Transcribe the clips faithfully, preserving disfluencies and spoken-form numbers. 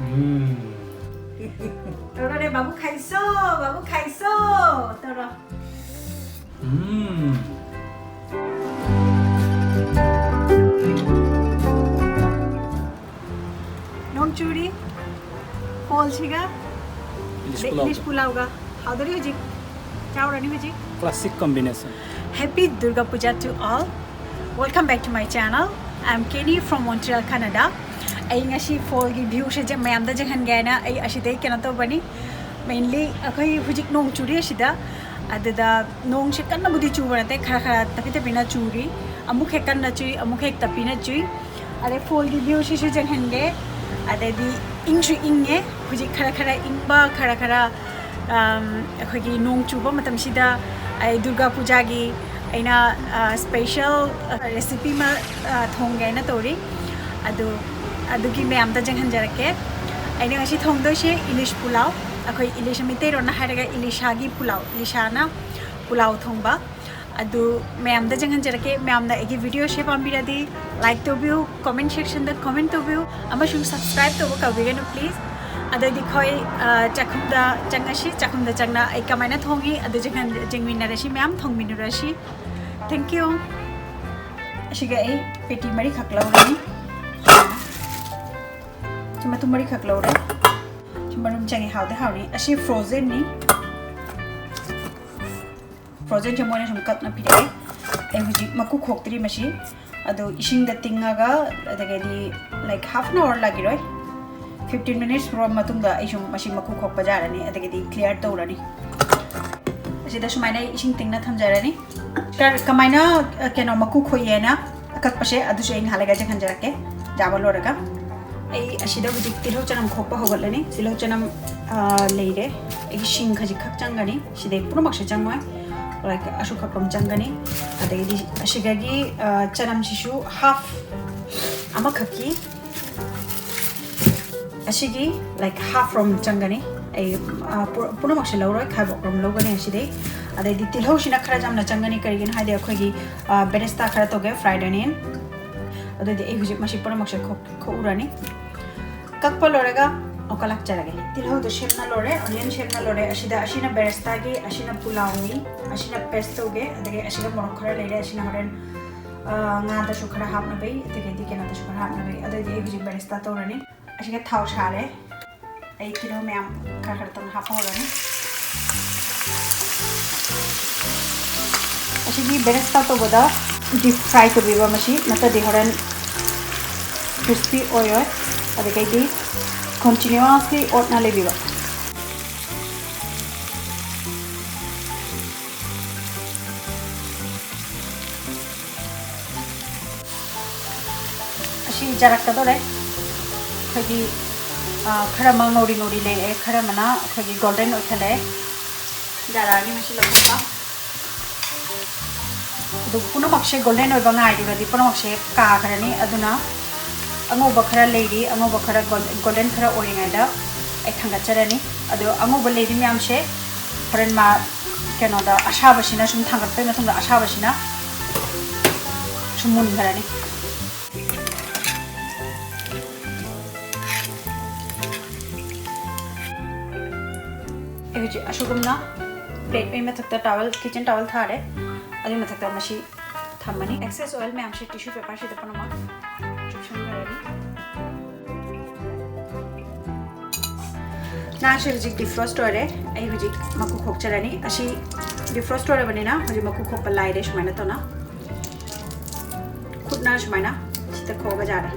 ꯎꯝ. ꯇꯧꯔꯣꯅꯦ, ꯕꯥꯕꯨ ꯈꯥꯏꯁꯣ, ꯕꯥꯕꯨ ꯈꯥꯏꯁꯣ. ꯇꯧꯔꯣ. ꯎꯝ. ꯅꯣꯡ ꯆꯨꯔꯤ, ꯐꯣꯜꯁꯤꯒ, Ilish pulao. Ilish pulao ꯒ. ꯍꯥꯎꯗꯣꯔꯤ ꯍꯧꯖꯤꯛ꯫ ꯆꯥꯎꯔꯅꯤ ꯍꯧꯖꯤꯛ꯫ Classic combination. Happy Durga Puja to all. Welcome back to my channel. I'm Kenny from Montreal, Canada. ꯑꯩ ꯉꯁꯤ ꯐꯣꯜꯒꯤ ꯚ꯭ꯌꯨꯁꯦ ꯖ-, ꯃꯌꯥꯝꯗ ꯌꯦꯡꯍꯟꯒꯦ ꯍꯥꯏꯅ ꯑꯩ ꯑꯁꯤꯗꯩ ꯀꯩꯅꯣ ꯇꯧꯕꯅꯤ꯫ Mainly ꯑꯩꯈꯣꯏ ꯍꯧꯖꯤꯛ ꯅꯣꯡ ꯆꯨꯔꯤ ꯑꯁꯤꯗ꯫ ꯑꯗꯨꯗ ꯅꯣꯡꯁꯦ ꯀꯟꯅꯕꯨꯗꯤ ꯆꯨꯕ ꯅꯠꯇꯦ, ꯈꯔ ꯈꯔ ꯇꯞꯄꯤ ꯇꯞꯄꯤꯅ ꯆꯨꯔꯤ꯫ ꯑꯃꯨꯛ ꯍꯦꯛ ꯀꯟꯅ ꯆꯨꯏ, ꯑꯃꯨꯛ ꯍꯦꯛ ꯇꯞꯄꯤꯅ ꯆꯨꯏ꯫ ꯑꯗꯩ ꯐꯣꯜꯒꯤ ꯚ꯭ꯌꯨꯁꯤꯁꯨ ꯌꯦꯡꯍꯟꯒꯦ꯫ ꯑꯗꯩꯗꯤ ꯏꯪꯁꯨ ꯏꯪꯉꯦ ꯍꯧꯖꯤꯛ, ꯈꯔ ꯈꯔ ꯏꯪꯕ, ꯈꯔ ꯈꯔ, ꯑꯝ, ꯑꯩꯈꯣꯏꯒꯤ ꯅꯣꯡ ꯆꯨꯕ ꯃꯇꯝꯁꯤꯗ ꯑꯩ ꯗꯨꯔꯒꯥ ꯄꯨꯖꯥꯒꯤ ꯑꯩꯅ, ꯑ, special, ꯑ, recipe ꯑꯃ, ꯑ, ꯊꯣꯡꯒꯦ ꯍꯥꯏꯅ ꯇꯧꯔꯤ꯫ ꯑꯗꯨ, ꯑꯗꯨꯒꯤ ꯃꯌꯥꯝꯗ ꯌꯦꯡꯍꯟꯖꯔꯛꯀꯦ꯫ ꯑꯩꯅ ꯉꯁꯤ ꯊꯣꯡꯗꯣꯏꯁꯦ ꯏꯂꯤꯁ ꯄꯨꯂꯥꯎ꯫ ꯑꯩꯈꯣꯏ ꯏꯂꯤꯁ, ꯃꯩꯇꯩꯔꯣꯟꯅ ꯍꯥꯏꯔꯒ ꯏꯂꯤꯁꯥꯒꯤ ꯄꯨꯂꯥꯎ, ꯏꯂꯤꯁꯥꯅ ꯄꯨꯂꯥꯎ ꯊꯣꯡꯕ꯫ ꯑꯗꯨ ꯃꯌꯥꯝꯗ ꯌꯦꯡꯍꯟꯖꯔꯛꯀꯦ꯫ ꯃꯌꯥꯝꯅ ꯑꯩꯒꯤ videoꯁꯦ ꯄꯥꯝꯕꯤꯔꯗꯤ like ꯇꯧꯕꯤꯌꯨ, comment sectionꯗ comment ꯇꯧꯕꯤꯌꯨ, ꯑꯃꯁꯨꯡ subscribe ꯇꯧꯕ ꯀꯥꯎꯕꯤꯒꯅꯨ please꯫ ꯑꯗꯩꯗꯤ ꯑꯩꯈꯣꯏ, ꯑ, ꯆꯥꯛꯈꯨꯝꯗ ꯆꯪꯉꯁꯤ꯫ ꯆꯥꯛꯈꯨꯝꯗ ꯆꯪꯅ ꯑꯩ ꯀꯃꯥꯏꯅ ꯊꯣꯡꯉꯤ ꯑꯗꯨ ꯌꯦꯡꯍꯟ-, ꯌꯦꯡꯃꯤꯟꯅꯔꯁꯤ ꯃꯌꯥꯝ, ꯊꯣꯡꯃꯤꯟꯅꯔꯁꯤ꯫ Thank you꯫ ꯑꯁꯤꯒ ꯑꯩ ꯄꯦꯇꯤ ꯃꯔꯤꯈꯛ ꯂꯧꯔꯅꯤ꯫ ꯁꯤ ꯃꯇꯨꯝ ꯃꯔꯤꯈꯛ ꯂꯧꯔꯦ꯫ ꯁꯤ ꯃꯔꯨꯝ ꯆꯪꯉꯦ, ꯍꯥꯎꯗꯤ ꯍꯥꯎꯅꯤ꯫ ꯑꯁꯤ frozenꯅꯤ꯫ Frozenꯁꯦ ꯃꯣꯏꯅ ꯁꯨꯝ ꯀꯛꯅ ꯄꯤꯔꯛꯑꯦ꯫ ꯑꯩ ꯍꯧꯖꯤꯛ ꯃꯀꯨ ꯈꯣꯛꯇ꯭ꯔꯤ ꯃꯁꯤ꯫ ꯑꯗꯨ ꯏꯁꯤꯡꯗ ꯇꯤꯡꯉꯒ, ꯑꯗꯒꯤꯗꯤ, like, half an hour ꯂꯥꯛꯈꯤꯔꯣꯏ꯫ Fifteen minutes ꯐꯥꯎꯔ ꯃꯇꯨꯡꯗ ꯑꯩ ꯁꯨꯝ ꯃꯁꯤ ꯃꯀꯨ ꯈꯣꯛꯄ ꯌꯥꯔꯅꯤ, ꯑꯗꯒꯤꯗꯤ clear ꯇꯧꯔꯅꯤ꯫ ꯑꯁꯤꯗ ꯁꯨꯃꯥꯏꯅ ꯑꯩ ꯏꯁꯤꯡ ꯇꯤꯡꯅ ꯊꯝꯖꯔꯅꯤ꯫ ꯀ-, ꯀꯃꯥꯏꯅ, ꯑ, ꯀꯩꯅꯣ, ꯃꯀꯨ ꯈꯣꯛꯏ ꯍꯥꯏꯅ ꯑꯀꯛꯄꯁꯦ, ꯑꯗꯨꯁꯨ ꯑꯩ ꯉꯥꯏꯍꯥꯛ ꯂꯩꯔꯒ ꯆꯦꯛꯍꯟꯖꯔꯛꯀꯦ, ꯌꯥꯕ ꯂꯣꯏꯔꯒ꯫ ꯑꯩ ꯑꯁꯤꯗ ꯍꯧꯖꯤꯛ ꯇꯤꯜꯍꯧ ꯆꯅꯝ ꯈꯣꯛꯄ ꯍꯧꯒꯠꯂꯅꯤ꯫ ꯇꯤꯜꯍꯧ ꯆꯅꯝ, ꯑ, ꯂꯩꯔꯦ꯫ ꯑꯩꯒꯤ ꯁꯤꯡ ꯈꯖꯤꯛꯈꯛ ꯆꯪꯒꯅꯤ꯫ ꯁꯤꯗꯩ ꯄꯨꯝꯅꯃꯛꯁꯦ ꯆꯪꯉꯣꯏ꯫ Like, ꯑꯁꯨꯛꯈꯛ ꯑꯗꯨꯝ ꯆꯪꯒꯅꯤ꯫ ꯑꯗꯒꯤꯗꯤ ꯑꯁꯤꯗꯒꯤ, ꯑ, ꯆꯅꯝꯁꯤꯁꯨ half, ꯑꯃꯈꯛꯀꯤ ꯑꯁꯤꯒꯤ, like, half ꯔꯣꯝ ꯆꯪꯒꯅꯤ꯫ ꯑꯩ, ꯑ, ꯄꯨ-, ꯄꯨꯝꯅꯃꯛꯁꯦ ꯂꯧꯔꯣꯏ, ꯈꯥꯏꯕꯣꯛ ꯔꯣꯝ ꯂꯧꯒꯅꯤ ꯑꯁꯤꯗꯩ꯫ ꯑꯗꯩꯗꯤ ꯇꯤꯜꯍꯧꯁꯤꯅ ꯈꯔ ꯌꯥꯝꯅ ꯆꯪꯒꯅꯤ, ꯀꯔꯤꯒꯤꯅꯣ ꯍꯥꯏꯗꯤ ꯑꯩꯈꯣꯏꯒꯤ, ꯑ, ꯕꯦꯔꯦꯁꯇꯥ ꯈꯔ ꯇꯧꯒꯦ, fried onion꯫ ꯑꯗꯨꯗꯤ ꯑꯩ ꯍꯧꯖꯤꯛ ꯃꯁꯤ ꯄꯨꯝꯅꯃꯛꯁꯦ ꯈꯣꯛ-, ꯈꯣꯛꯎꯔꯅꯤ꯫ ꯀꯛꯄ ꯂꯣꯏꯔꯒ ꯑꯃꯨꯛꯀ ꯂꯥꯛꯆꯔꯒꯦ꯫ ꯇꯤꯜꯍꯧꯗꯣ ꯁꯦꯝꯅ ꯂꯣꯏꯔꯦ, ꯑꯣꯅꯤꯌꯟ ꯁꯦꯝꯅ ꯂꯣꯏꯔꯦ꯫ ꯑꯁꯤꯗ, ꯑꯁꯤꯅ ꯕꯦꯔꯦꯁꯇꯥꯒꯤ, ꯑꯁꯤꯅ ꯄꯨꯂꯥꯎꯅꯤ, ꯑꯁꯤꯅ ꯄꯦꯁꯇꯣꯒꯤ, ꯑꯗꯒꯤ ꯑꯁꯤꯅ ꯃꯣꯔꯣꯛ ꯈꯔ ꯂꯩꯔꯦ꯫ ꯑꯁꯤꯅ ꯍꯣꯔꯦꯟ, ꯑ, ꯉꯥꯗꯁꯨ ꯈꯔ ꯍꯥꯞꯅꯕꯩ, ꯑꯗꯒꯤꯗꯤ ꯀꯩꯅꯣꯗꯁꯨ ꯈꯔ ꯍꯥꯞꯅꯕꯩ꯫ ꯑꯗꯨꯗꯤ ꯑꯩ ꯍꯧꯖꯤꯛ ꯕꯦꯔꯦꯁꯇꯥ ꯇꯧꯔꯅꯤ꯫ ꯑꯁꯤꯒ ꯊꯥꯎ ꯁꯥꯔꯦ꯫ ꯑꯩ ꯇꯤꯜꯍꯧ ꯃꯌꯥꯝ ꯈꯔ ꯈꯔ ꯇꯧꯅ ꯍꯥꯞꯄ ꯍꯧꯔꯅꯤ꯫ ꯑꯁꯤꯒꯤ ꯕꯦꯔꯦꯁꯇꯥ ꯇꯧꯕꯗ ꯗꯤꯞ ꯐ꯭ꯔꯥꯏ ꯇꯧꯕꯤꯕ ꯃꯁꯤ, ꯅꯠꯇ꯭ꯔꯗꯤ ꯍꯣꯔꯦꯟ ꯀ꯭ꯔꯤꯁꯄꯤ ꯑꯣꯏꯔꯣꯏ꯫ ꯑꯗꯨꯗꯒꯤꯗꯤ ꯀꯟꯇꯤꯅ꯭ꯌꯨꯁꯂꯤ ꯑꯣꯠꯅ ꯂꯩꯕꯤꯕ꯫ ꯑꯁꯤ ꯌꯥꯔꯛꯀꯗꯧꯔꯦ꯫ ꯑꯩꯈꯣꯏꯒꯤ, ꯑ, ꯈꯔ ꯑꯃ ꯉꯧꯔꯤ ꯉꯧꯔꯤ ꯂꯩꯔꯛꯑꯦ, ꯈꯔ ꯑꯃꯅ ꯑꯩꯈꯣꯏꯒꯤ ꯒꯣꯜꯗꯟ ꯑꯣꯏꯈꯠꯂꯛꯑꯦ꯫ ꯌꯥꯔꯛꯑꯅꯤ ꯃꯁꯤ ꯂꯧꯊꯣꯛꯄ꯫ ꯑꯗꯨ ꯄꯨꯝꯅꯃꯛꯁꯦ ꯒꯣꯜꯗꯟ ꯑꯣꯏꯕ ꯉꯥꯏꯔꯨꯔꯗꯤ ꯄꯨꯝꯅꯃꯛꯁꯦ ꯀꯥꯈ꯭ꯔꯅꯤ꯫ ꯑꯗꯨꯅ ꯑꯉꯧꯕ ꯈꯔ ꯂꯩꯔꯤ, ꯑꯉꯧꯕ ꯈꯔ ꯒꯣꯜ-, ꯒꯣꯜꯗꯟ ꯈꯔ ꯑꯣꯏꯔꯤꯉꯩꯗ ꯑꯩ ꯊꯥꯡꯒꯠꯆꯔꯅꯤ꯫ ꯑꯗꯣ ꯑꯉꯧꯕ ꯂꯩꯔꯤ ꯃꯌꯥꯝꯁꯦ ꯍꯣꯔꯦꯟ ꯃꯥ ꯀꯩꯅꯣꯗ ꯑꯁꯥꯕꯁꯤꯅ ꯁꯨꯝ ꯊꯥꯡꯒꯠꯄꯩ ꯃꯇꯨꯡꯗ ꯑꯁꯥꯕꯁꯤꯅ ꯁꯨꯝ ꯃꯨꯟꯈ꯭ꯔꯅꯤ꯫ ꯑꯩ ꯍꯧꯖꯤꯛ ꯑꯁꯤꯒꯨꯝꯅ ꯄ꯭ꯂꯦꯠ ꯑꯃꯒꯤ ꯃꯊꯛꯇ ꯇꯥꯋꯦꯜ, ꯀꯤꯆꯟ ꯇꯥꯋꯦꯜ ꯊꯥꯔꯦ꯫ ꯑꯗꯨꯒꯤ ꯃꯊꯛꯇ ꯃꯁꯤ ꯊꯝꯃꯅꯤ꯫ ꯑꯦꯛꯁꯦꯁ ꯑꯣꯏꯜ ꯃꯌꯥꯝꯁꯤ ꯇꯤꯁꯨ ꯄꯦꯄꯔꯁꯤꯗ ꯄꯨꯝꯅꯃꯛ ꯆꯨꯞꯁꯤꯟꯈ꯭ꯔꯅꯤ꯫ ꯉꯥꯁꯦ ꯍꯧꯖꯤꯛ ꯗꯤꯐ꯭ꯔꯣꯁ ꯑꯣꯏꯔꯦ꯫ ꯑꯩ ꯍꯧꯖꯤꯛ ꯃꯀꯨ ꯈꯣꯛꯆꯔꯅꯤ꯫ ꯑꯁꯤ ꯗꯤꯐ꯭ꯔꯣꯁ ꯑꯣꯏꯔꯕꯅꯤꯅ ꯍꯧꯖꯤꯛ ꯃꯀꯨ ꯈꯣꯛꯄ ꯂꯥꯏꯔꯦ꯫ ꯁꯨꯃꯥꯏꯅ ꯇꯧꯅ ꯈꯨꯠꯅ ꯁꯨꯃꯥꯏꯅ ꯁꯤꯗ ꯈꯣꯛꯑꯒ ꯌꯥꯔꯦ꯫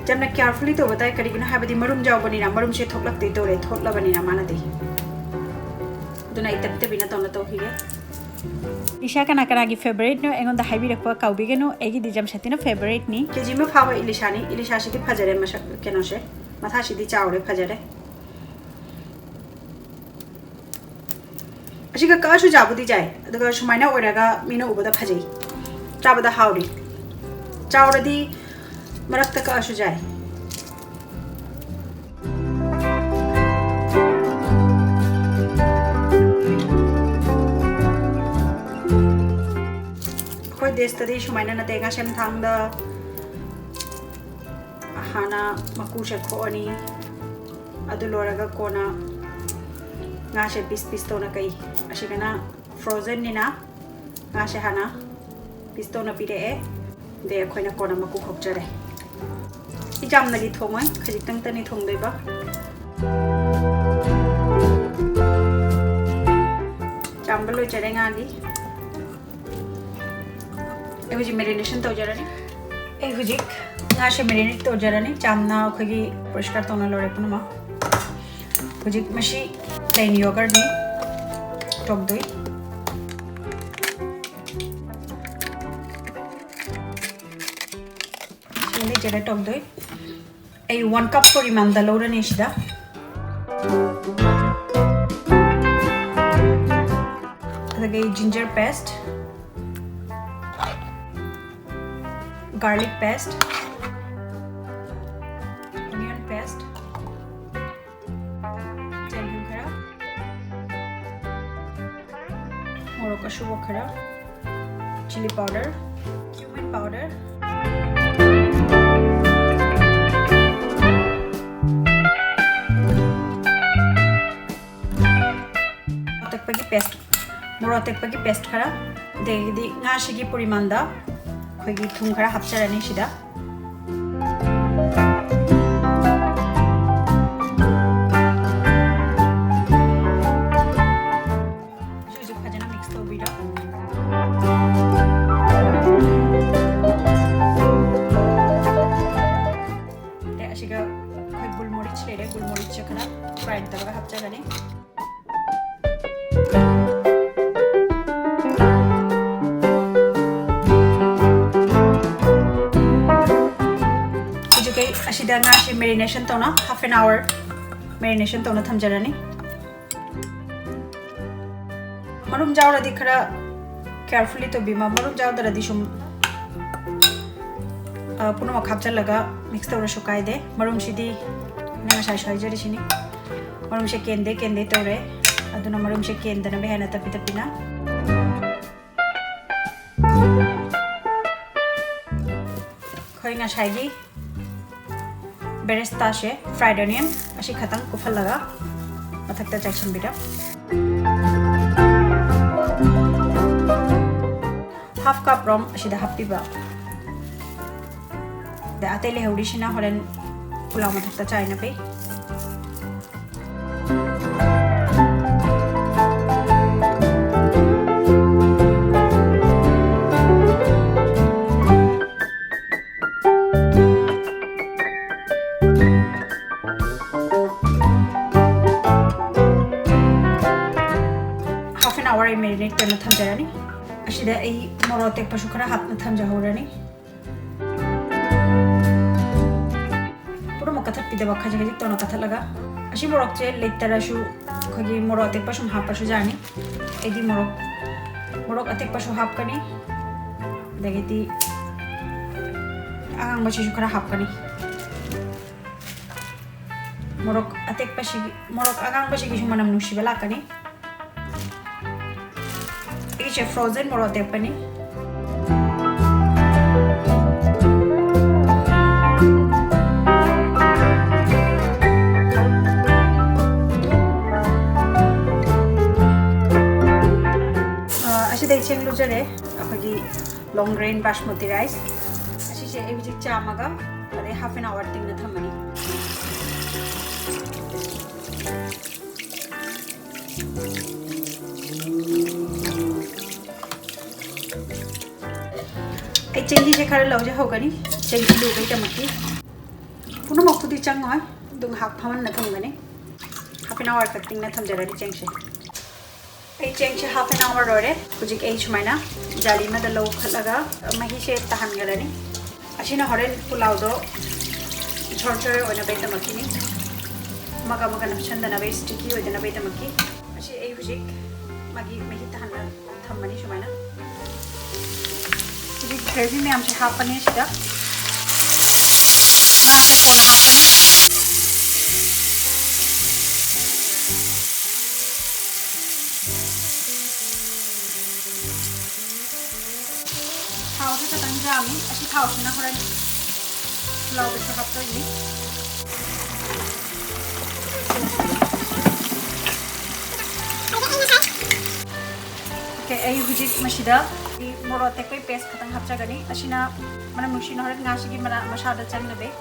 ꯌꯥꯝꯅ ꯀꯤꯌꯥꯔꯐꯨꯜꯂꯤ ꯇꯧꯕ ꯇꯥꯏ, ꯀꯔꯤꯒꯤꯅꯣ ꯍꯥꯏꯕꯗꯤ ꯃꯔꯨꯝ ꯌꯥꯎꯕꯅꯤꯅ, ꯃꯔꯨꯝꯁꯦ ꯊꯣꯛꯂꯛꯇꯣꯏ ꯇꯧꯔꯦ, ꯊꯣꯛꯂꯕꯅꯤꯅ ꯃꯥꯅꯗꯤ꯫ ꯑꯗꯨꯅ ꯑꯩ ꯇꯞ ꯇꯞꯄꯤꯅ ꯇꯧꯅ ꯇꯧꯈꯤꯒꯦ꯫ ꯏꯁꯥ ꯀꯅꯥ ꯀꯅꯥꯒꯤ ꯐꯦꯚꯔꯤꯠꯅꯣ ꯑꯩꯉꯣꯟꯗ ꯍꯥꯏꯕꯤꯔꯛꯄ ꯀꯥꯎꯕꯤꯒꯅꯨ꯫ ꯑꯩꯒꯤꯗꯤ ꯖꯝꯁꯦꯠꯇꯤꯅ ꯐꯦꯚꯔꯤꯠꯅꯤ꯫ ꯀꯦ ꯖꯤ ꯑꯃ ꯐꯥꯕ ꯏꯂꯤꯁꯥꯅꯤ꯫ ꯏꯂꯤꯁꯥꯁꯤꯗꯤ ꯐꯖꯔꯦ ꯃꯁꯛ, ꯀꯩꯅꯣꯁꯦ, ꯃꯊꯥꯁꯤꯗꯤ ꯆꯥꯎꯔꯦ, ꯐꯖꯔꯦ꯫ ꯑꯁꯤꯒ ꯀꯛꯑꯁꯨ ꯌꯥꯕꯨꯗꯤ ꯌꯥꯏ, ꯑꯗꯨꯒ ꯁꯨꯃꯥꯏꯅ ꯑꯣꯏꯔꯒ ꯃꯤꯅ ꯎꯕꯗ ꯐꯖꯩ, ꯆꯥꯕꯗ ꯍꯥꯎꯔꯤ꯫ ꯆꯥꯎꯔꯗꯤ ꯃꯔꯛꯇ ꯀꯛꯑꯁꯨ ꯌꯥꯏ꯫ ꯑꯩꯈꯣꯏ ꯗꯦꯁꯇꯗꯤ ꯁꯨꯃꯥꯏꯅ ꯅꯠꯇꯦ, ꯉꯥꯁꯦꯝ ꯊꯥꯡꯗ ꯍꯥꯟꯅ ꯃꯀꯨꯁꯦ ꯈꯣꯛꯑꯅꯤ, ꯑꯗꯨ ꯂꯣꯏꯔꯒ ꯀꯣꯟꯅ ꯉꯥꯁꯦ ꯄꯤꯁ ꯄꯤꯁ ꯇꯧꯅ ꯀꯛꯏ꯫ ꯑꯁꯤꯒꯅ ꯐ꯭ꯔꯣꯖꯟꯅꯤꯅ ꯉꯥꯁꯦ ꯍꯥꯟꯅ ꯄꯤꯁ ꯇꯧꯅ ꯄꯤꯔꯛꯑꯦ, ꯑꯗꯩ ꯑꯩꯈꯣꯏꯅ ꯀꯣꯟꯅ ꯃꯀꯨ ꯈꯣꯛꯆꯔꯦ꯫ ꯌꯥꯝꯅꯗꯤ ꯊꯣꯡꯉꯣꯏ, ꯈꯖꯤꯛꯇꯪꯇꯅꯤ ꯊꯣꯡꯗꯣꯏꯕ꯫ ꯆꯥꯝꯕ ꯂꯣꯏꯖꯔꯦ ꯉꯥꯒꯤ꯫ ꯑꯩ ꯍꯧꯖꯤꯛ ꯃꯦꯔꯤꯅꯦꯁꯟ ꯇꯧꯖꯔꯅꯤ꯫ ꯑꯩ ꯍꯧꯖꯤꯛ ꯉꯥꯁꯦ ꯃꯦꯔꯤꯅꯦꯠ ꯇꯧꯖꯔꯅꯤ꯫ ꯆꯥꯝꯅ ꯑꯩꯈꯣꯏꯒꯤ ꯄꯔꯤꯁꯀꯥꯔ ꯇꯧꯅ ꯂꯣꯏꯔꯦ ꯄꯨꯝꯅꯃꯛ꯫ ꯍꯧꯖꯤꯛ ꯃꯁꯤ ꯄ꯭ꯂꯦꯟ ꯌꯣꯒꯔꯠꯅꯤ꯫ ꯇꯧꯗꯣꯏ꯫ ꯁꯤ ꯂꯩꯖꯔꯦ ꯇꯧꯗꯣꯏ꯫ ꯑꯩ ꯋꯥꯟ ꯀꯞ ꯄꯣꯔꯤꯃꯥꯟꯗ ꯂꯧꯔꯅꯤ ꯁꯤꯗ꯫ ꯑꯗꯒꯤ ginger paste, garlic paste, onion paste, ꯆꯦꯡꯍꯤꯡ ꯈꯔ, ꯃꯣꯔꯣꯛ ꯑꯁꯨꯕ ꯈꯔ, ꯆꯤꯂꯤ ꯄꯥꯎꯗꯔ, ꯀ꯭ꯌꯨꯃꯤꯟ ꯄꯥꯎꯗꯔ, ꯑꯇꯦꯛꯄꯒꯤ ꯄꯦꯁ, ꯃꯣꯔꯣꯛ ꯑꯇꯦꯛꯄꯒꯤ ꯄꯦꯁ ꯈꯔ, ꯑꯗꯒꯤꯗꯤ ꯉꯥꯁꯤꯒꯤ ꯄꯣꯔꯤꯃꯥꯟꯗ ꯑꯩꯈꯣꯏꯒꯤ ꯊꯨꯝ ꯈꯔ ꯍꯥꯞꯆꯔꯅꯤ ꯁꯤꯗ꯫ ꯍꯧꯖꯤꯛ ꯍꯧꯖꯤꯛ ꯐꯖꯅ ꯃꯤꯛꯁ ꯇꯧꯕꯤꯔꯣ꯫ ꯑꯗꯩ ꯑꯁꯤꯒ ꯑꯩꯈꯣꯏ ꯒꯨꯜ ꯃꯣꯔꯤꯆ ꯂꯩꯔꯦ, ꯒꯨꯜ ꯃꯣꯔꯤꯆꯁꯦ ꯈꯔ ꯒ꯭ꯔꯥꯏꯟ ꯇꯧꯔꯒ ꯍꯥꯞꯆꯒꯅꯤ꯫ ꯍꯧꯖꯤꯛ ꯑꯩ ꯑꯁꯤꯗ ꯉꯥꯁꯤ ꯃꯦꯔꯤꯅꯦꯁꯟ ꯇꯧꯅ half an hour ꯃꯦꯔꯤꯅꯦꯁꯟ ꯇꯧꯅ ꯊꯝꯖꯔꯅꯤ꯫ ꯃꯔꯨꯝ ꯌꯥꯎꯔꯗꯤ ꯈꯔ ꯀꯦꯌꯔꯐꯨꯜꯂꯤ ꯇꯧꯕꯤꯃ, ꯃꯔꯨꯝ ꯌꯥꯎꯗ꯭ꯔꯗꯤ ꯁꯨꯝ, ꯑ, ꯄꯨꯝꯅꯃꯛ ꯍꯥꯞꯆꯤꯜꯂꯒ ꯃꯤꯛꯁ ꯇꯧꯔꯁꯨ ꯀꯥꯏꯗꯦ꯫ ꯃꯔꯨꯝꯁꯤꯗꯤ ꯑꯩꯅ ꯉꯁꯥꯏꯁꯨ ꯍꯥꯏꯖꯔꯤꯁꯤꯅꯤ, ꯃꯔꯨꯝꯁꯦ ꯀꯦꯟꯗꯦ ꯀꯦꯟꯗꯦ ꯇꯧꯔꯦ, ꯑꯗꯨꯅ ꯃꯔꯨꯝꯁꯦ ꯀꯦꯟꯗꯅꯕ ꯍꯦꯟꯅ ꯇꯞꯄꯤ ꯇꯞꯄꯤꯅ꯫ ꯑꯩꯈꯣꯏ ꯉꯁꯥꯏꯒꯤ ꯕꯦꯔꯦꯁꯇꯥꯁꯦ, fried onion ꯑꯁꯤ ꯈꯇꯪ ꯀꯨꯞꯍꯜꯂꯒ ꯃꯊꯛꯇ ꯆꯥꯏꯁꯤꯟꯕꯤꯔꯣ꯫ Half cup ꯔꯣꯝ ꯑꯁꯤꯗ ꯍꯥꯞꯄꯤꯕ꯫ ꯑꯗ ꯑꯇꯩ ꯂꯩꯍꯧꯔꯤꯁꯤꯅ ꯍꯣꯔꯦꯟ ꯄꯨꯂꯥꯎ ꯃꯊꯛꯇ ꯆꯥꯏꯅꯕ꯫ Half an hour ꯑꯩ marinate ꯇꯧꯅ ꯊꯝꯖꯔꯅꯤ꯫ ꯑꯁꯤꯗ ꯑꯩ ꯃꯣꯔꯣꯛ ꯑꯇꯦꯛꯄꯁꯨ ꯈꯔ ꯍꯥꯞꯅ ꯊꯝꯖꯍꯧꯔꯅꯤ꯫ ꯄꯨꯝꯅꯃꯛ ꯀꯠꯊꯠꯄꯤꯗꯕ, ꯈꯖꯤꯛ ꯈꯖꯤꯛ ꯇꯧꯅ ꯀꯠꯊꯠꯂꯒ꯫ ꯑꯁꯤ ꯃꯣꯔꯣꯛꯁꯦ ꯂꯩꯇꯔꯁꯨ ꯑꯩꯈꯣꯏꯒꯤ ꯃꯣꯔꯣꯛ ꯑꯇꯦꯛꯄ ꯁꯨꯝ ꯍꯥꯞꯄꯁꯨ ꯌꯥꯅꯤ꯫ ꯑꯩꯗꯤ ꯃꯣꯔꯣꯛ, ꯃꯣꯔꯣꯛ ꯑꯇꯦꯛꯄꯁꯨ ꯍꯥꯞꯀꯅꯤ, ꯑꯗꯒꯤꯗꯤ ꯑꯉꯥꯡꯕꯁꯤꯁꯨ ꯈꯔ ꯍꯥꯞꯀꯅꯤ꯫ ꯃꯣꯔꯣꯛ ꯑꯇꯦꯛꯄꯁꯤꯒꯤ, ꯃꯣꯔꯣꯛ ꯑꯉꯥꯡꯕꯁꯤꯒꯤꯁꯨ ꯃꯅꯝ ꯅꯨꯡꯁꯤꯕ ꯂꯥꯛꯀꯅꯤ꯫ ꯑꯩꯒꯤꯁꯦ frozen ꯃꯣꯔꯣꯛ ꯑꯇꯦꯛꯄꯅꯤ꯫ ꯑ, ꯑꯁꯤꯗ ꯑꯩ ꯆꯦꯡ ꯂꯧꯖꯔꯦ, ꯑꯩꯈꯣꯏꯒꯤ long grain basmati rice꯫ ꯑꯁꯤꯁꯦ ꯑꯩ ꯍꯧꯖꯤꯛ ꯆꯥꯝꯃꯒ ꯑꯗꯩ half an hour ꯇꯤꯡꯅ ꯊꯝꯃꯅꯤ꯫ ꯑꯩ ꯆꯦꯡꯍꯤꯁꯦ ꯈꯔ ꯂꯧꯖꯍꯧꯒꯅꯤ, ꯆꯦꯡꯍꯤ ꯂꯨꯕꯒꯤꯗꯃꯛꯇꯤ꯫ ꯄꯨꯝꯅꯃꯛꯄꯨꯗꯤ ꯆꯪꯉꯣꯏ, ꯑꯗꯨ ꯉꯥꯏꯍꯥꯛ ꯐꯝꯍꯟꯅ ꯊꯝꯒꯅꯤ꯫ Half an hour ꯈꯛ ꯇꯤꯡꯅ ꯊꯝꯖꯔꯅꯤ ꯆꯦꯡꯁꯦ꯫ ꯑꯩ ꯆꯦꯡꯁꯦ half an hour ꯂꯣꯏꯔꯦ꯫ ꯍꯧꯖꯤꯛ ꯑꯩ ꯁꯨꯃꯥꯏꯅ ꯖꯥꯂꯤ ꯑꯃꯗ ꯂꯧꯈꯠꯂꯒ ꯃꯍꯤꯁꯦ ꯇꯥꯍꯟꯈ꯭ꯔꯅꯤ꯫ ꯑꯁꯤꯅ ꯍꯣꯔꯦꯟ ꯄꯨꯂꯥꯎꯗꯣ ꯖꯣꯔ ꯖꯣꯔ ꯑꯣꯏꯅꯕꯒꯤꯗꯃꯛꯀꯤꯅꯤ, ꯑꯃꯒ ꯑꯃꯒ ꯅꯞꯁꯟꯗꯅꯕꯒꯤ, sticky ꯑꯣꯏꯗꯅꯕꯒꯤꯗꯃꯛꯀꯤ꯫ ꯑꯁꯤ ꯑꯩ ꯍꯧꯖꯤꯛ ꯃꯥꯒꯤ ꯃꯍꯤ ꯇꯥꯍꯟꯅ ꯊꯝꯃꯅꯤ ꯁꯨꯃꯥꯏꯅ꯫ ꯍꯧꯖꯤꯛ gravy ꯃꯌꯥꯝꯁꯦ ꯍꯥꯞꯄꯅꯤ ꯁꯤꯗ꯫ ꯉꯥꯁꯦ ꯀꯣꯟꯅ ꯍꯥꯞꯀꯅꯤ꯫ ꯊꯥꯎꯁꯦ ꯈꯤꯇꯪ ꯌꯥꯝꯃꯤ꯫ ꯑꯁꯤ ꯊꯥꯎꯁꯤꯅ ꯍꯣꯔꯦꯟ ꯄꯨꯂꯥꯎꯗꯁꯨ ꯍꯥꯞꯇꯣꯏꯅꯤ꯫ Okay, ꯑꯩ ꯍꯧꯖꯤꯛ ꯃꯁꯤꯗ ꯃꯣꯔꯣꯛ ꯑꯇꯦꯛꯄꯒꯤ paste ꯈꯛꯇꯪ ꯍꯥꯞꯆꯒꯅꯤ꯫ ꯑꯁꯤꯅ ꯃꯅꯝ ꯅꯨꯡꯁꯤꯅ ꯍꯣꯔꯦꯟ ꯉꯥꯁꯤꯒꯤ ꯃꯅꯥ ꯃꯁꯥꯗ ꯆꯪꯅꯕ꯫ ꯑꯩ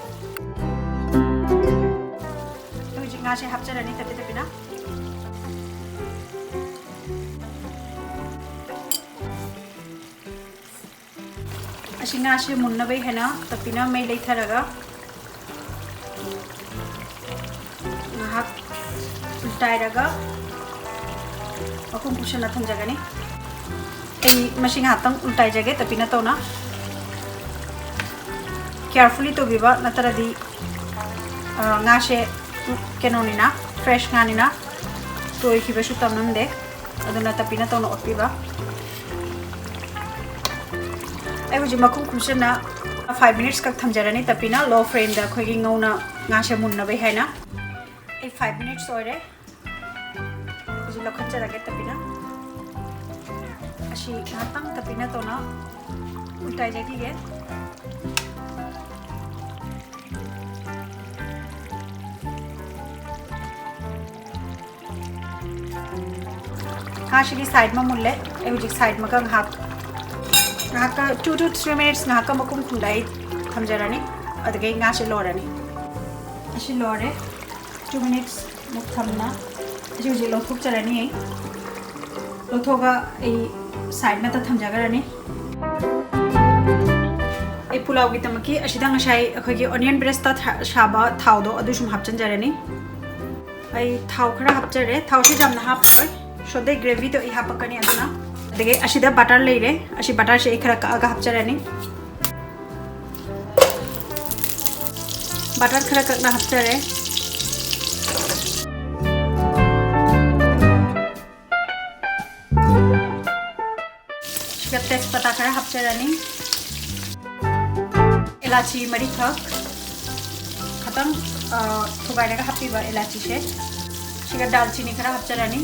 ꯍꯧꯖꯤꯛ ꯉꯥꯁꯦ ꯍꯥꯞꯆꯔꯅꯤ ꯇꯞꯄꯤ ꯇꯞꯄꯤꯅ꯫ ꯑꯁꯤ ꯉꯥꯁꯦ ꯃꯨꯟꯅꯕꯒꯤ ꯍꯥꯏꯅ ꯇꯞꯄꯤꯅ ꯃꯩ ꯂꯩꯊꯔꯒ ꯉꯥꯏꯍꯥꯛ ꯎꯜꯇꯥꯏꯔꯒ ꯃꯈꯨꯝ ꯀꯨꯞꯁꯟꯅ ꯊꯝꯖꯒꯅꯤ꯫ ꯑꯩ ꯃꯁꯤ ꯉꯥꯏꯍꯥꯛꯇꯪ ꯎꯜꯇꯥꯏꯖꯒꯦ ꯇꯞꯄꯤꯅ ꯇꯧꯅ꯫ Carefully ꯇꯧꯕꯤꯕ ꯅꯠꯇ꯭ꯔꯗꯤ, ꯑ, ꯉꯥꯁꯦ ꯀꯩꯅꯣꯅꯤꯅ, fresh ꯉꯥꯅꯤꯅ ꯇꯣꯏꯈꯤꯕꯁꯨ ꯇꯝꯂꯝꯗꯦ꯫ ꯑꯗꯨꯅ ꯇꯞꯄꯤꯅ ꯇꯧꯅ ꯑꯣꯠꯄꯤꯕ꯫ ꯑꯩ ꯍꯧꯖꯤꯛ ꯃꯈꯨꯝ ꯈꯨꯝꯁꯤꯟꯅ five minutes ꯈꯛ ꯊꯝꯖꯔꯅꯤ ꯇꯞꯄꯤꯅ, low flameꯗ ꯑꯩꯈꯣꯏꯒꯤ ꯉꯧꯅ ꯉꯥꯁꯦ ꯃꯨꯟꯅꯕꯒꯤ ꯍꯥꯏꯅ꯫ ꯑꯩ five minutes ꯑꯣꯏꯔꯦ꯫ ꯍꯧꯖꯤꯛ ꯂꯧꯈꯠꯆꯔꯒꯦ ꯇꯞꯄꯤꯅ꯫ ꯑꯁꯤ ꯉꯥꯏꯍꯥꯛꯇꯪ ꯇꯞꯄꯤꯅ ꯇꯧꯅ ꯎꯜꯇꯥꯏꯖꯈꯤꯒꯦ꯫ ꯉꯥꯁꯤꯒꯤ side ꯑꯃ ꯃꯨꯜꯂꯦ꯫ ꯑꯩ ꯍꯧꯖꯤꯛ side ꯑꯃꯒ ꯉꯥꯏꯍꯥꯛ, ꯉꯥꯏꯍꯥꯛꯀ two to three minutes ꯉꯥꯏꯍꯥꯛꯀ ꯃꯈꯨꯝ ꯈꯨꯝꯗ ꯑꯩ ꯊꯝꯖꯔꯅꯤ꯫ ꯑꯗꯨꯗꯒꯤ ꯉꯥꯁꯦ ꯂꯣꯏꯔꯅꯤ꯫ ꯑꯁꯤ ꯂꯣꯏꯔꯦ꯫ Two minutes ꯃꯨꯛ ꯊꯝꯅ ꯑꯁꯤ ꯍꯧꯖꯤꯛ ꯂꯧꯊꯣꯛꯆꯔꯅꯤ꯫ ꯂꯧꯊꯣꯛꯑꯒ ꯑꯩ side ꯑꯃꯗ ꯊꯝꯖꯈ꯭ꯔꯅꯤ꯫ ꯑꯩ ꯄꯨꯂꯥꯎꯒꯤꯗꯃꯛꯀꯤ ꯑꯁꯤꯗ ꯉꯁꯥꯏ ꯑꯩꯈꯣꯏꯒꯤ onion breastꯇ ꯊꯥ-, ꯁꯥꯕ ꯊꯥꯎꯗꯣ ꯑꯗꯨ ꯁꯨꯝ ꯍꯥꯞꯆꯤꯟꯖꯔꯅꯤ꯫ ꯑꯩ ꯊꯥꯎ ꯈꯔ ꯍꯥꯞꯆꯔꯦ꯫ ꯊꯥꯎꯁꯤ ꯌꯥꯝꯅ ꯍꯥꯞꯄꯔꯣꯏ꯫ ꯁꯣꯝꯗꯩ gravyꯗꯣ ꯑꯩ ꯍꯥꯞꯄꯛꯀꯅꯤ꯫ ꯑꯗꯨꯅ ꯑꯗꯒꯤ ꯑꯁꯤꯗ butter ꯂꯩꯔꯦ꯫ ꯑꯁꯤ butterꯁꯦ ꯑꯩ ꯈꯔ ꯀꯛꯑꯒ ꯍꯥꯞꯆꯔꯅꯤ꯫ Butter ꯈꯔ ꯀꯛꯅ ꯍꯥꯞꯆꯔꯦ꯫ ꯁꯤꯒ ꯇꯦꯖꯄꯇꯥ ꯈꯔ ꯍꯥꯞꯆꯔꯅꯤ꯫ ꯏꯂꯥꯆꯤ ꯃꯔꯤꯈꯛ ꯈꯇꯪ, ꯑ, ꯊꯨꯒꯥꯏꯔꯒ ꯍꯥꯞꯄꯤꯕ ꯏꯂꯥꯆꯤꯁꯦ꯫ ꯁꯤꯒ ꯗꯥꯜꯆꯤꯅꯤ ꯈꯔ ꯍꯥꯞꯆꯔꯅꯤ꯫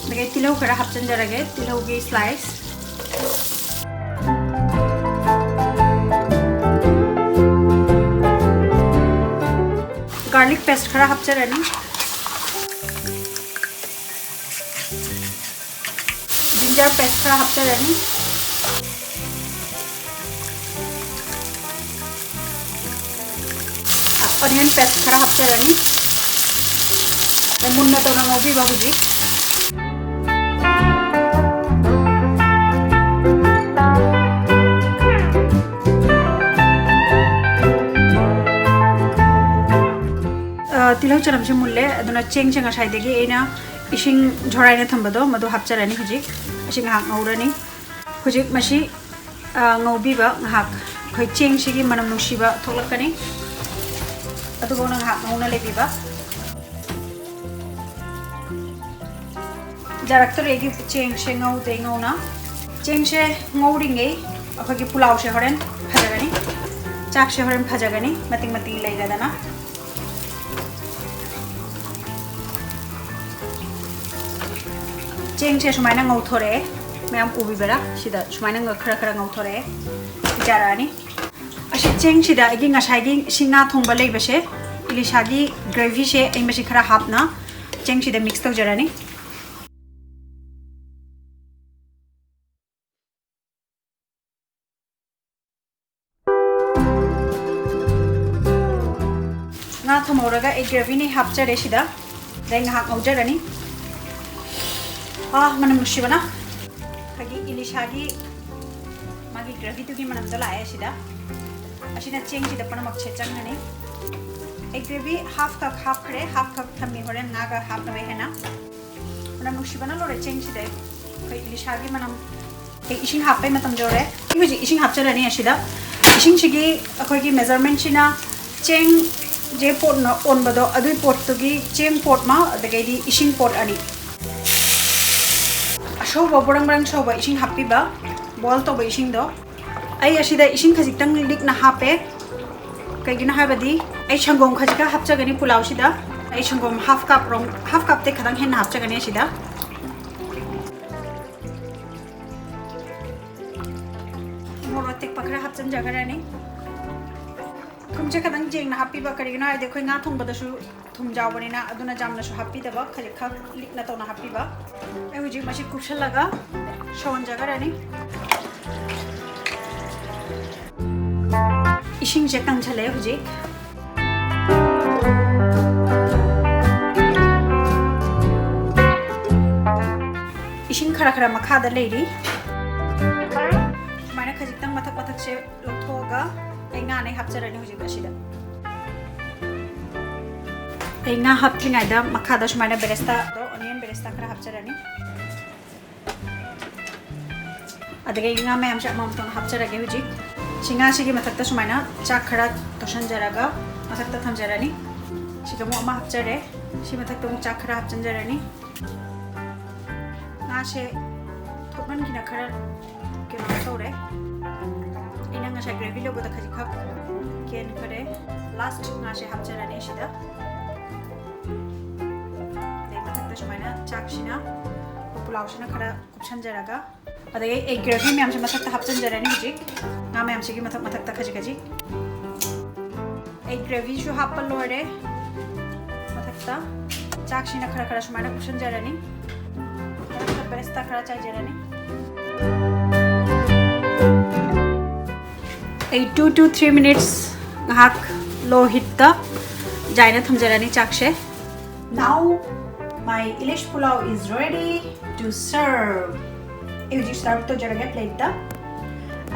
ꯑꯗꯒꯤ ꯇꯤꯜꯍꯧ ꯈꯔ ꯍꯥꯞꯆꯤꯟꯖꯔꯒꯦ, ꯇꯤꯜꯍꯧꯒꯤ slice꯫ Garlic paste ꯈꯔ ꯍꯥꯞꯆꯔꯅꯤ꯫ Ginger paste ꯈꯔ ꯍꯥꯞꯆꯔꯅꯤ꯫ Onion paste ꯈꯔ ꯍꯥꯞꯆꯔꯅꯤ꯫ ꯑꯗ ꯃꯨꯟꯅ ꯇꯧꯅ ꯉꯧꯕꯤꯕ ꯍꯧꯖꯤꯛ꯫ ꯑ, ꯇꯤꯜꯍꯧ ꯆꯅꯝꯁꯦ ꯃꯨꯜꯂꯦ, ꯑꯗꯨꯅ ꯆꯦꯡꯁꯦ ꯉꯁꯥꯏꯗꯒꯤ ꯑꯩꯅ ꯏꯁꯤꯡ ꯖꯣꯔꯥꯏꯅ ꯊꯝꯕꯗꯣ, ꯃꯗꯨ ꯍꯥꯞꯆꯔꯅꯤ ꯍꯧꯖꯤꯛ꯫ ꯑꯁꯤ ꯉꯥꯏꯍꯥꯛ ꯉꯧꯔꯅꯤ꯫ ꯍꯧꯖꯤꯛ ꯃꯁꯤ, ꯑ, ꯉꯧꯕꯤꯕ ꯉꯥꯏꯍꯥꯛ, ꯑꯩꯈꯣꯏ ꯆꯦꯡꯁꯤꯒꯤ ꯃꯅꯝ ꯅꯨꯡꯁꯤꯕ ꯊꯣꯛꯂꯛꯀꯅꯤ꯫ ꯑꯗꯨꯐꯥꯎꯅ ꯉꯥꯏꯍꯥꯛ ꯉꯧꯅ ꯂꯩꯕꯤꯕ꯫ ꯌꯥꯔꯛꯇꯣꯔꯦ ꯑꯩꯒꯤ ꯆꯦꯡꯁꯦ ꯉꯧꯗꯦ ꯉꯧꯅ꯫ ꯆꯦꯡꯁꯦ ꯉꯧꯔꯤꯉꯩ ꯑꯩꯈꯣꯏꯒꯤ ꯄꯨꯂꯥꯎꯁꯦ ꯍꯣꯔꯦꯟ ꯐꯖꯒꯅꯤ, ꯆꯥꯛꯁꯦ ꯍꯣꯔꯦꯟ ꯐꯖꯒꯅꯤ, ꯃꯇꯤꯡ ꯃꯇꯤꯡ ꯂꯩꯔꯗꯅ꯫ ꯆꯦꯡꯁꯦ ꯁꯨꯃꯥꯏꯅ ꯉꯧꯊꯣꯔꯛꯑꯦ, ꯃꯌꯥꯝ ꯎꯕꯤꯕꯔꯥ? ꯁꯤꯗ ꯁꯨꯃꯥꯏꯅ ꯉ-, ꯈꯔ ꯈꯔ ꯉꯧꯊꯣꯔꯛꯑꯦ, ꯌꯥꯔꯛꯑꯅꯤ꯫ ꯑꯁꯤ ꯆꯦꯡꯁꯤꯗ ꯑꯩꯒꯤ ꯉꯁꯥꯏꯒꯤ ꯁꯤ ꯉꯥ ꯊꯣꯡꯕ ꯂꯩꯕꯁꯦ, ꯏꯂꯤꯁꯥꯒꯤ gravyꯁꯦ ꯑꯩ ꯃꯁꯤ ꯈꯔ ꯍꯥꯞꯅ ꯆꯦꯡꯁꯤꯗ mix ꯇꯧꯖꯔꯅꯤ꯫ ꯉꯥ ꯊꯝꯍꯧꯔꯒ ꯑꯩ gravyꯅꯤ ꯍꯥꯞꯆꯔꯦ ꯁꯤꯗ꯫ ꯑꯗꯩ ꯉꯥꯏꯍꯥꯛ ꯉꯧꯖꯔꯅꯤ꯫ ꯑꯥ, ꯃꯅꯝ ꯅꯨꯡꯁꯤꯕꯅ꯫ ꯑꯩꯈꯣꯏꯒꯤ ꯏꯂꯤꯁꯥꯒꯤ ꯃꯥꯒꯤ gravyꯗꯨꯒꯤ ꯃꯅꯝꯗꯣ ꯂꯥꯛꯑꯦ ꯁꯤꯗ꯫ ꯑꯁꯤꯅ ꯆꯦꯡꯁꯤꯗ ꯄꯨꯝꯅꯃꯛꯁꯦ ꯆꯪꯉꯅꯤ꯫ ꯑꯩ gravy half cup ꯍꯥꯞꯈ꯭ꯔꯦ, half cup ꯊꯝꯃꯤ ꯍꯣꯔꯦꯟ ꯉꯥꯒ ꯍꯥꯞꯅꯕ ꯍꯦꯟꯅ꯫ ꯃꯅꯝ ꯅꯨꯡꯁꯤꯕꯅ ꯂꯣꯏꯔꯦ ꯆꯦꯡꯁꯤꯗ꯫ ꯑꯩꯈꯣꯏ ꯏꯂꯤꯁꯥꯒꯤ ꯃꯅꯝ꯫ ꯑꯩ ꯏꯁꯤꯡ ꯍꯥꯞꯄꯩ ꯃꯇꯝ ꯌꯧꯔꯦ꯫ ꯑꯩ ꯍꯧꯖꯤꯛ ꯏꯁꯤꯡ ꯍꯥꯞꯆꯔꯅꯤ ꯑꯁꯤꯗ꯫ ꯏꯁꯤꯡꯁꯤꯒꯤ ꯑꯩꯈꯣꯏꯒꯤ measurementꯁꯤꯅ ꯆꯦꯡꯁꯦ ꯄꯣꯠꯅ ꯑꯣꯟꯕꯗꯣ, ꯑꯗꯨꯒꯤ ꯄꯣꯠꯇꯨꯒꯤ ꯆꯦꯡ ꯄꯣꯠ ꯑꯃ, ꯑꯗꯒꯤꯗꯤ ꯏꯁꯤꯡ ꯄꯣꯠ ꯑꯅꯤ꯫ ꯑꯁꯧꯕ ꯕ꯭ꯔꯪ ꯕ꯭ꯔꯪ ꯁꯧꯕ ꯏꯁꯤꯡ ꯍꯥꯞꯄꯤꯕ, boil ꯇꯧꯕ ꯏꯁꯤꯡꯗꯣ꯫ ꯑꯩ ꯑꯁꯤꯗ ꯏꯁꯤꯡ ꯈꯖꯤꯛꯇꯪ ꯂꯤꯛꯅ ꯍꯥꯞꯄꯦ꯫ ꯀꯩꯒꯤꯅꯣ ꯍꯥꯏꯕꯗꯤ ꯑꯩ ꯁꯪꯒꯣꯝ ꯈꯖꯤꯛꯈꯛ ꯍꯥꯞꯆꯒꯅꯤ ꯄꯨꯂꯥꯎꯁꯤꯗ꯫ ꯑꯩ ꯁꯪꯒꯣꯝ half cup ꯔꯣꯝ, half cupꯇꯩ ꯈꯤꯇꯪ ꯍꯦꯟꯅ ꯍꯥꯞꯆꯒꯅꯤ ꯑꯁꯤꯗ꯫ ꯃꯣꯔꯣꯛ ꯑꯇꯦꯛꯄ ꯈꯔ ꯍꯥꯞꯆꯤꯟꯖꯈ꯭ꯔꯅꯤ꯫ ꯊꯨꯝꯁꯦ ꯈꯤꯇꯪ ꯌꯦꯡꯅ ꯍꯥꯞꯄꯤꯕ, ꯀꯔꯤꯒꯤꯅꯣ ꯍꯥꯏꯔꯗꯤ ꯑꯩꯈꯣꯏ ꯉꯥ ꯊꯣꯡꯕꯗꯁꯨ ꯊꯨꯝ ꯌꯥꯎꯕꯅꯤꯅ, ꯑꯗꯨꯅ ꯌꯥꯝꯅꯁꯨ ꯍꯥꯞꯄꯤꯗꯕ, ꯈꯖꯤꯛꯈꯛ ꯂꯤꯛꯅ ꯇꯧꯅ ꯍꯥꯞꯄꯤꯕ꯫ ꯑꯩ ꯍꯧꯖꯤꯛ ꯃꯁꯤ ꯀꯨꯞꯁꯜꯂꯒ ꯁꯧꯍꯟꯖꯈ꯭ꯔꯅꯤ꯫ ꯏꯁꯤꯡꯁꯦ ꯀꯪꯁꯜꯂꯛꯑꯦ ꯍꯧꯖꯤꯛ꯫ ꯏꯁꯤꯡ ꯈꯔ ꯈꯔ ꯃꯈꯥꯗ ꯂꯩꯔꯤ꯫ ꯁꯨꯃꯥꯏꯅ ꯈꯖꯤꯛꯇꯪ ꯃꯊꯛ ꯃꯊꯛꯁꯦ ꯂꯧꯊꯣꯛꯑꯒ ꯑꯩ ꯉꯥꯅꯦ ꯍꯥꯞꯆꯔꯅꯤ ꯍꯧꯖꯤꯛ ꯑꯁꯤꯗ꯫ ꯑꯩ ꯉꯥ ꯍꯥꯞꯇ꯭ꯔꯤꯉꯩꯗ ꯃꯈꯥꯗ ꯁꯨꯃꯥꯏꯅ ꯕꯦꯔꯦꯁꯇꯥꯗꯣ, ꯑꯣꯅꯤꯌꯟ ꯕꯦꯔꯦꯁꯇꯥ ꯈꯔ ꯍꯥꯞꯆꯔꯅꯤ꯫ ꯑꯗꯒꯤ ꯑꯩ ꯉꯥ ꯃꯌꯥꯝꯁꯦ ꯑꯃꯃꯝꯇꯪ ꯍꯥꯞꯆꯔꯒꯦ ꯍꯧꯖꯤꯛ꯫ ꯁꯤ ꯉꯥꯁꯤꯒꯤ ꯃꯊꯛꯇ ꯁꯨꯃꯥꯏꯅ ꯆꯥꯛ ꯈꯔ ꯇꯣꯠꯁꯟꯖꯔꯒ ꯃꯊꯛꯇ ꯊꯝꯖꯔꯅꯤ꯫ ꯁꯤꯗ ꯑꯃꯨꯛ ꯑꯃ ꯍꯥꯞꯆꯔꯦ꯫ ꯁꯤ ꯃꯊꯛꯇ ꯑꯃꯨꯛ ꯆꯥꯛ ꯈꯔ ꯍꯥꯞꯆꯤꯟꯖꯔꯅꯤ꯫ ꯉꯥꯁꯦ ꯊꯣꯠꯃꯟꯈꯤꯅ ꯈꯔ ꯀꯩꯅꯣ ꯇꯧꯔꯦ꯫ ꯑꯩꯅ ꯉꯁꯥꯏ ꯒ꯭ꯔꯦꯚꯤ ꯂꯧꯕꯗ ꯈꯖꯤꯛꯈꯛ ꯀꯦꯟꯈꯔꯦ꯫ ꯂꯥꯁ ꯉꯥꯁꯦ ꯍꯥꯞꯆꯔꯅꯤ ꯁꯤꯗ꯫ ꯑꯗꯩ ꯃꯊꯛꯇ ꯁꯨꯃꯥꯏꯅ ꯆꯥꯛꯁꯤꯅ, ꯄꯨꯂꯥꯎꯁꯤꯅ ꯈꯔ ꯀꯨꯞꯁꯟꯖꯔꯒ, ꯑꯗꯒꯤ ꯑꯩ ꯒ꯭ꯔꯦꯚꯤ ꯃꯌꯥꯝꯁꯦ ꯃꯊꯛꯇ ꯍꯥꯞꯆꯤꯟꯖꯔꯅꯤ ꯍꯧꯖꯤꯛ꯫ ꯉꯥ ꯃꯌꯥꯝꯁꯤꯒꯤ ꯃꯊꯛ ꯃꯊꯛꯇ ꯈꯖꯤꯛ ꯈꯖꯤꯛ꯫ ꯑꯩ ꯒ꯭ꯔꯦꯚꯤꯁꯨ ꯍꯥꯞꯄ ꯂꯣꯏꯔꯦ꯫ ꯃꯊꯛꯇ ꯆꯥꯛꯁꯤꯅ ꯈꯔ ꯈꯔ ꯁꯨꯃꯥꯏꯅ ꯀꯨꯞꯁꯟꯖꯔꯅꯤ꯫ ꯈꯔ ꯈꯔ ꯕꯦꯔꯦꯁꯇꯥ ꯈꯔ ꯆꯥꯏꯖꯔꯅꯤ꯫ ꯑꯩ two to three minutes ꯉꯥꯏꯍꯥꯛ low heatꯇ ꯌꯥꯏꯅ ꯊꯝꯖꯔꯅꯤ ꯆꯥꯛꯁꯦ꯫ Now my ilish pulao is ready to serve. ꯑꯩ ꯍꯧꯖꯤꯛ serve ꯇꯧꯖꯔꯒꯦ plateꯇ꯫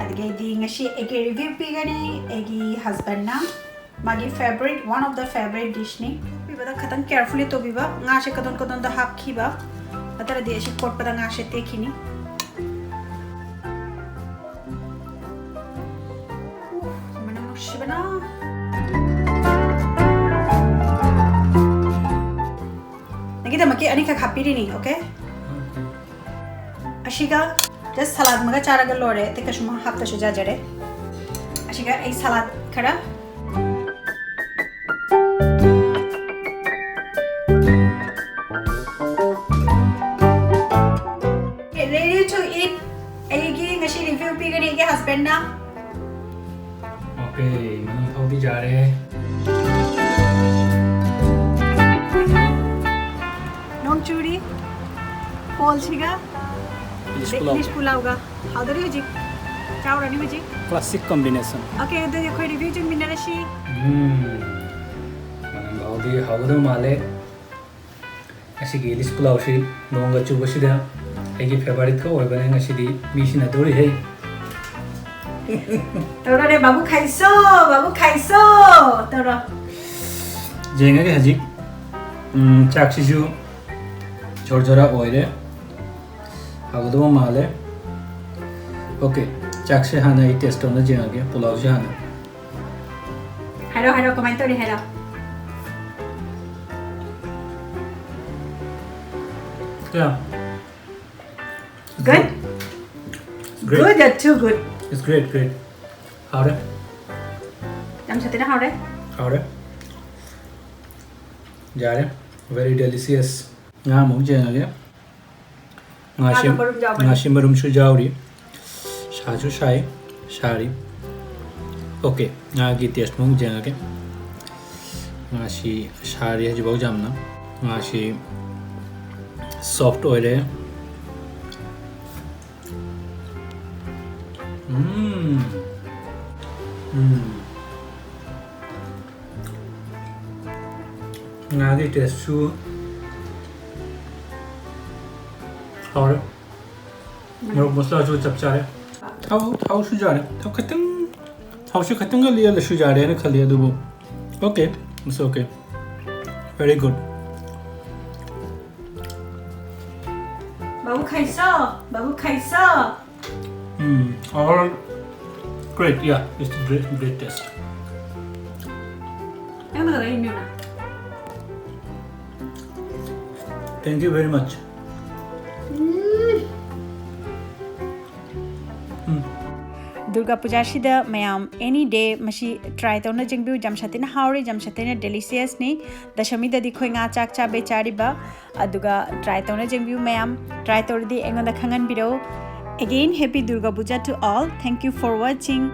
ꯑꯗꯒꯤꯗꯤ ꯉꯁꯤ ꯑꯩꯒꯤ review ꯄꯤꯒꯅꯤ ꯑꯩꯒꯤ husbandꯅ꯫ ꯃꯥꯒꯤ favourite, one of the favourite dishꯅꯤ꯫ ꯄꯤꯕꯗ ꯈꯤꯇꯪ carefully ꯇꯧꯕꯤꯕ, ꯉꯥꯁꯦ ꯀꯗꯣꯟ ꯀꯗꯣꯟꯗ ꯍꯥꯞꯈꯤꯕ, ꯅꯠꯇ꯭ꯔꯗꯤ ꯑꯩꯁꯦ ꯀꯣꯠꯄꯗ ꯉꯥꯁꯦ ꯇꯦꯛꯈꯤꯅꯤ꯫ ꯎꯐ, ꯃꯅꯝ ꯅꯨꯡꯁꯤꯕꯅ꯫ ꯅꯪꯒꯤꯗꯃꯛꯀꯤ ꯑꯅꯤꯈꯛ ꯍꯥꯞꯄꯤꯔꯤꯅꯤ, okay? ꯑꯁꯤꯒ just salad ꯑꯃꯒ ꯆꯥꯔꯒ ꯂꯣꯏꯔꯦ, ꯑꯇꯩ ꯀꯩꯁꯨꯝ ꯍꯥꯞꯇꯁꯨ ꯌꯥꯖꯔꯦ꯫ ꯑꯁꯤꯒ ꯑꯩ salad ꯈꯔ꯫ Ready to eat. ꯑꯩꯒꯤ ꯉꯁꯤ review ꯄꯤꯒꯅꯤ ꯑꯩꯒꯤ husband ꯅ ꯑꯣꯀꯦ, ꯃꯅꯨꯡ ꯐꯥꯎꯗꯤ ꯌꯥꯔꯦ꯫ ꯅꯣꯡ ꯆꯨꯔꯤ꯫ ꯐꯣꯜꯁꯤꯒ ꯏꯂꯤꯁ ꯄꯨꯂꯥꯎ꯫ ꯏꯂꯤꯁ ꯄꯨꯂꯥꯎꯒ꯫ ꯍꯥꯎꯗꯣꯔꯤ ꯍꯧꯖꯤꯛ꯫ ꯆꯥꯎꯔꯅꯤ ꯍꯧꯖꯤꯛ꯫ Classic combination. ꯑꯣꯀꯦ, ꯑꯗꯨꯗꯤ ꯑꯩꯈꯣꯏ ꯔꯤꯚ꯭ꯌꯨ ꯆꯪꯃꯤꯟꯅꯔꯁꯤ꯫ ꯎꯝ, ꯃꯅꯝ ꯐꯥꯎꯗꯤ ꯍꯥꯎꯒꯗꯧ ꯃꯥꯜꯂꯦ꯫ ꯑꯁꯤꯒꯤ ꯏꯂꯤꯁ ꯄꯨꯂꯥꯎꯁꯤ ꯅꯣꯡꯒ ꯆꯨꯕꯁꯤꯗ ꯑꯩꯒꯤ ꯐꯦꯚꯔꯤꯠꯀ ꯑꯣꯏꯕꯅꯦ꯫ ꯉꯁꯤꯗꯤ ꯃꯤ ꯁꯤꯟꯅꯗꯣꯔꯤꯍꯦ꯫ ꯇꯧꯔꯣꯅꯦ, ꯕꯥꯕꯨ ꯈꯥꯏꯁꯣ, ꯕꯥꯕꯨ ꯈꯥꯏꯁꯣ꯫ ꯇꯧꯔꯣ꯫ ꯌꯦꯡꯉꯒꯦ ꯍꯧꯖꯤꯛ꯫ ꯎꯝ, ꯆꯥꯛꯁꯤꯁꯨ ꯖꯣꯔ ꯖꯣꯔ ꯑꯣꯏꯔꯦ꯫ ꯍꯥꯎꯒꯗꯧꯕ ꯃꯥꯜꯂꯦ꯫ ꯑꯣꯀꯦ, ꯆꯥꯛꯁꯦ ꯍꯥꯟꯅ ꯑꯩ ꯇꯦꯁ ꯇꯧꯅ ꯌꯦꯡꯉꯒꯦ, ꯄꯨꯂꯥꯎꯁꯦ ꯍꯥꯟꯅ꯫ ꯍꯥꯏꯔꯣ, ꯍꯥꯏꯔꯣ, ꯀꯃꯥꯏꯅ ꯇꯧꯔꯤ ꯍꯥꯏꯔꯣ꯫ Yeah. Good? Great. Good or too good? It's great, great. ꯍꯥꯎꯔꯦ꯫ ꯌꯥꯝ ꯁꯥꯊꯤꯅ ꯍꯥꯎꯔꯦ꯫ ꯍꯥꯎꯔꯦ꯫ ꯌꯥꯔꯦ꯫ Very delicious. ꯉꯥ ꯑꯃꯨꯛ ꯌꯦꯡꯉꯒꯦ꯫ ꯉꯥꯁꯤ, ꯉꯥꯗꯣ ꯃꯔꯨꯝ ꯌꯥꯎꯕꯅꯦ꯫ ꯉꯥꯁꯤ ꯃꯔꯨꯝꯁꯨ ꯌꯥꯎꯔꯤ꯫ ꯁꯥꯁꯨ ꯁꯥꯏ, ꯁꯥꯔꯤ꯫ ꯑꯣꯀꯦ, ꯉꯥꯒꯤ ꯇꯦꯁ ꯑꯃꯨꯛ ꯌꯦꯡꯉꯒꯦ꯫ ꯉꯥꯁꯤ ꯁꯥꯔꯤ ꯍꯧꯖꯤꯛꯐꯥꯎ ꯌꯥꯝꯅ꯫ ꯉꯥꯁꯤ soft ꯑꯣꯏꯔꯦ꯫ ꯎꯝ꯫ ꯎꯝ꯫ ꯉꯥꯒꯤ ꯇꯦꯁꯁꯨ ꯍꯥꯎꯔꯦ꯫ ꯃꯣꯔꯣꯛ ꯃꯁꯂꯥꯁꯨ ꯆꯞ ꯆꯥꯔꯦ꯫ ꯊꯥꯎ, ꯊꯥꯎꯁꯨ ꯌꯥꯔꯦ꯫ ꯊꯥꯎ ꯈꯤꯇꯪ, ꯊꯥꯎꯁꯤ ꯈꯤꯇꯪꯒ ꯂꯦꯜꯂꯁꯨ ꯌꯥꯔꯦꯅ ꯈꯜꯂꯤ, ꯑꯗꯨꯕꯨ okay, it's okay. Very good. Babu ꯈꯥꯏꯁꯣ, Babu ꯈꯥꯏꯁꯣ꯫ Um, all great, yeah, it's great, great taste. ꯅꯪꯅ ꯀꯗꯥꯏ ꯏꯟꯗꯣꯏꯅꯣ? Thank you very much. ꯎꯝ꯫ ꯎꯝ꯫ ꯗꯨꯔꯒꯥ ꯄꯨꯖꯥꯁꯤꯗ ꯃꯌꯥꯝ any day ꯃꯁꯤ try ꯇꯧꯅ ꯌꯦꯡꯕꯤꯌꯨ꯫ ꯌꯥꯝ ꯁꯥꯊꯤꯅ ꯍꯥꯎꯔꯤ, ꯌꯥꯝ ꯁꯥꯊꯤꯅ delicious ꯅꯤ꯫ ꯗꯁꯃꯤꯗꯗꯤ ꯑꯩꯈꯣꯏ ꯉꯥ ꯆꯥꯛ ꯆꯥꯕꯩ ꯆꯥꯔꯤꯕ꯫ ꯑꯗꯨꯒ try ꯇꯧꯅ ꯌꯦꯡꯕꯤꯌꯨ ꯃꯌꯥꯝ꯫ Try ꯇꯧꯔꯗꯤ ꯑꯩꯉꯣꯟꯗ ꯈꯪꯍꯟꯕꯤꯔꯛꯎ꯫ Again, happy Durga Puja to all. Thank you for watching.